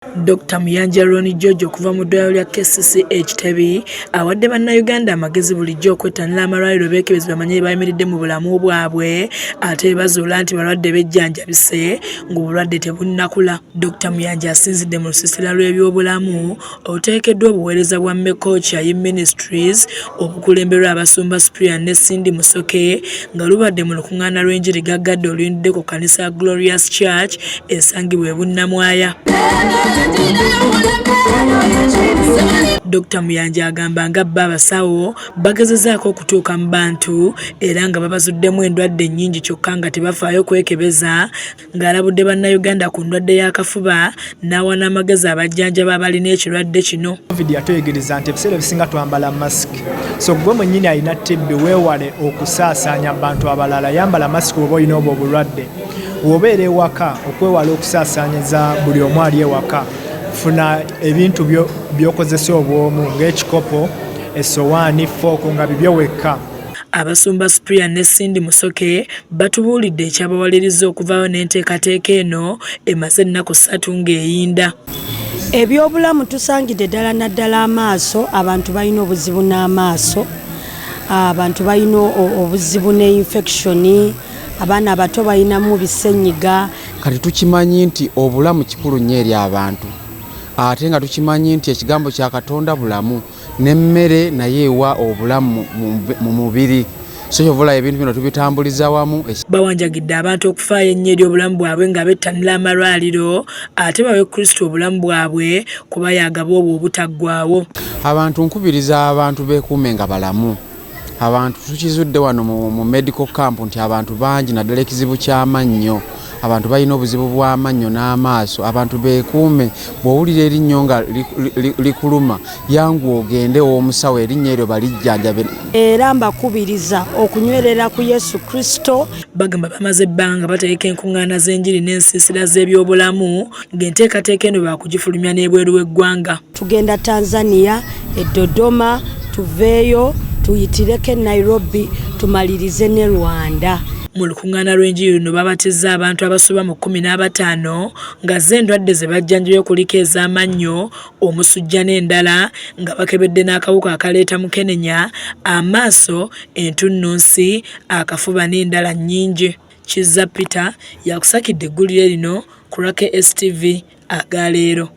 Dr. Muyanja Ronnie George okuva mu ddwaliro lya KCC e Kitebi awadde Bannayuganda amagezi bulijjo okwettanira amalwaliro beekebeze bamanye bye bayimiridde mu bulamu bwabwe ate bazuula nti balwadde bejjanjabise ng'obulwadde tebunnakula. Dr. Muyanja asinzidde mu lusiisira lw'ebyobulamu oluteekeddwa obuweereza bwa Mekocha Ministries obukulemberwa abasumba Cyprian ne Cindy Musoke nga lubadde mu lukuŋŋaana lw'enjiri gaggadde oluyindidde ku kkanisa ya Glorious Church esangibwa e Bunnamwaya. Dr. Muyanja agamba nga bba abasawo bagezezaako okutuuka mu bantu era nga babazuddemu endwadde nnyingi kyokka nga tebafaayo kwekebeza, ng'alabudde Bannayuganda ku ndwadde y'akafuba n'awa n'amagezi abajjanjaba abalina ekirwadde kino. Covid yatuyigiriza nti ebiseera ebisinga twambala masiki, so gwe mwennyini alina TB weewale okusaasaanya abantu abalala, yambala masiki oba olina obwo obulwadde. Bw'obeera ewaka okwewala okusaasaanyiza buli omu ali ewaka, funa ebintu by'okozesa obw'omu ng'ekikopo, essowaani, fooko nga bibyo wekka. Abasumba Cyprian ne Cindy Musoke batubuulidde ekyabawaliriza okuvaayo n'enteekateeka eno emaze ennaku 3 ng'eyinda. Ebyobulamu tusangidde ddala naddala amaaso, abantu balina obuzibu n'amaaso, abantu balina obuzibu ne infection, abaana abato balinamu bisenyiga. Kati tukimanyi nti obulamu kikulu nnyo eri abantu, ate nga tukimanyi nti ekigambo kya Katonda bulamu, n'emmere naye ewa obulamu mu mubiri. So kyova ebintu bino tubitambuliza wamu. Bawanjagidde abantu okufaayo ennyo eri obulamu bwabwe nga bettanira amalwaliro, ate bawe Kristo obulamu bwabwe kuba y'agaba obwo obutaggwaawo. Abantu nkubiriza abantu beekuume nga balamu. Abantu tukizudde wano mu medical camp nti abantu bangi naddala ekizibu ky'amannyo. Abantu balina obuzibu bw'amannyo n'amaaso. Abantu beekuume, bw'owulira erinnyo nga likuluma yangu ogende ew'omusawo erinnyo eryo balijjanjabe. Era mbakubiriza okunywerera ku Yesu Kristo. Bagamba bamaze ebbanga bategeka enkuŋŋaana z'enjiri n'ensiisira z'ebyobulamu ng'enteekateeka eno baakugifulumya n'ebweru w'eggwanga. Tugenda Tanzania, e Dodoma, tuveeyo tuyitireko e Nairobi, tumalirize ne Rwanda. Mu lukuŋŋaana lw'enjiri luno babatizza abantu abasoba mu 15 nga zo endwadde ze bajjanjabye kuliko ez'amannyo, omusujja n'endala, nga bakebedde n'akawuka akaleeta mukenenya, amaaso, entunnunsi, akafuba n'endala nnyingi. Kizza Peter yakusakidde eggulire lino ku lwa KSTV aga leero.